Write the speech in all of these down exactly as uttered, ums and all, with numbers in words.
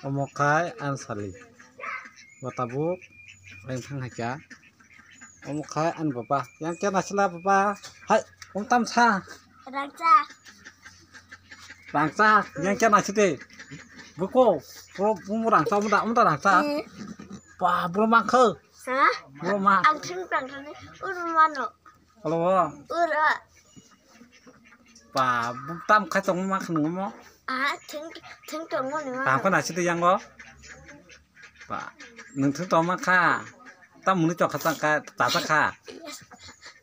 Omo khai ani sali. Bo tabuk rengthang hai kha. Omo khai ani baba. Yang khe naisila baba. Hai, wng tam sa. Rangchak. Rangchak, yang khe naisidi. Buko, bro, bumo rangchak, omo da, omo da rangchak. Eh. Ba, bro mangkho. Ha? Bro ma. Ang thing tang thani. Ur mano. Hello. Ur. Ba, buk tam khai tong ma khwnwi mo. Ah, thing, thing tong mo ni ma. Tam khana sidi yang go. Ba, nwng thwng tongma kha. Tam mwnwi tong kha, tang kha, tacha kha.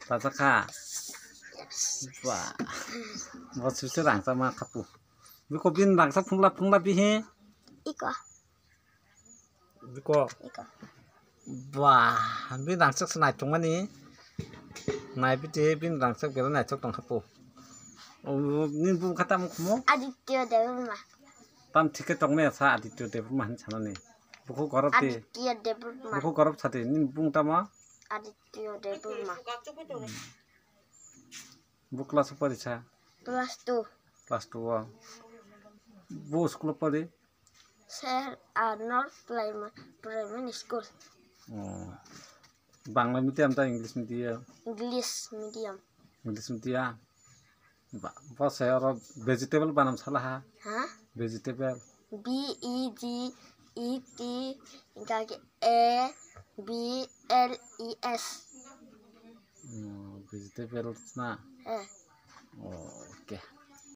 Tacha kha. Ba, bo sibise rangchak ma kha pu. Biko bini rangchak phungla phungla bihi. Iko. Biko. Iko. Ba, bini rangchak se naithok mani. Nai bidi bini rangchak belai naithok tong kha pu. O, nini bung kha tamo khumo? Aditya Debbarma. Tam thik khe tongmaya sa Aditya Debbarma hinwi sanani. Bukhuk gorop di. Aditya Debbarma. Bukhuk gorop sadi, nini bung tamo? Aditya Debbarma. Bo class o pori sa? Class two. Class two o. Bo school o pori? Sir Arnold Prima-, Primary School. Oh. Bangla medium ta English medium? English medium. English medium. Ba, bo se oro vegetable banam sala ha? Ha? Vegetable. B E G E T, hingkha khe A B L E S. Oh, vegetables na? Eh. Oh, okay.